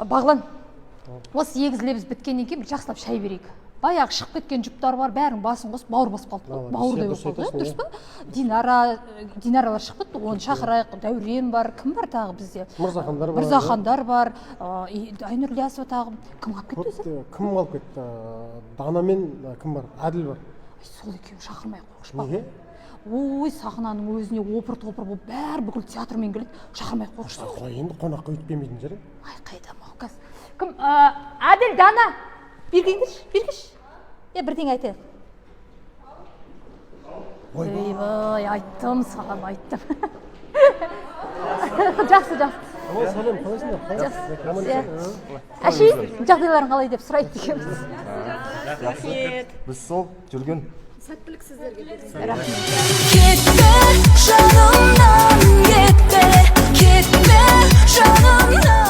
Бағлан, осы егіз лебіз біткеннен кейін бір жақсылап шай берейік. Баяғы шығып кеткен жұптар бар, бәрінің басын қосып, бауыр басып қалдық қой. Молодец, бауырдай дұрыс болып қалды, айтасың, дұрыс па? Динара, Динаралар шығып кетті, оны шақырайық. Дәурен бар, кім бар тағы бізде? Мырзахандар бар. Мырзахандар бар, Айнұр Ілиясова, тағы кім қалып кетті өзі? Көп, кім қалып кетті? Дана мен кім бар, Әділ бар. Ай, сол екеуін шақырмай ақ қойшы. Неге? Ой, сахнаның өзіне опыр топыр болып, бәрі бүкіл театрмен келеді, шақырмай ақ қойшы. Қой енді, қонаққа өйтіп келмейтін шығар. Ай, қайдам ау қазір? Кім, Әділ, Дана, бері келіңдерші, бері келші, е, бірдеңе айтайық. Ойбай, айттым саған, айттым. Жақсы, жақсы. Ой, сәлем, қалайсыңдар, қалайсың? Аман Иә. есен? Әшейін жағдайларың қалай деп сұрайды екенбіз. Жақсы, біз сол жүрген. Рахмет. Кетпе жанымнан, кетпе, кетпе жанымнан.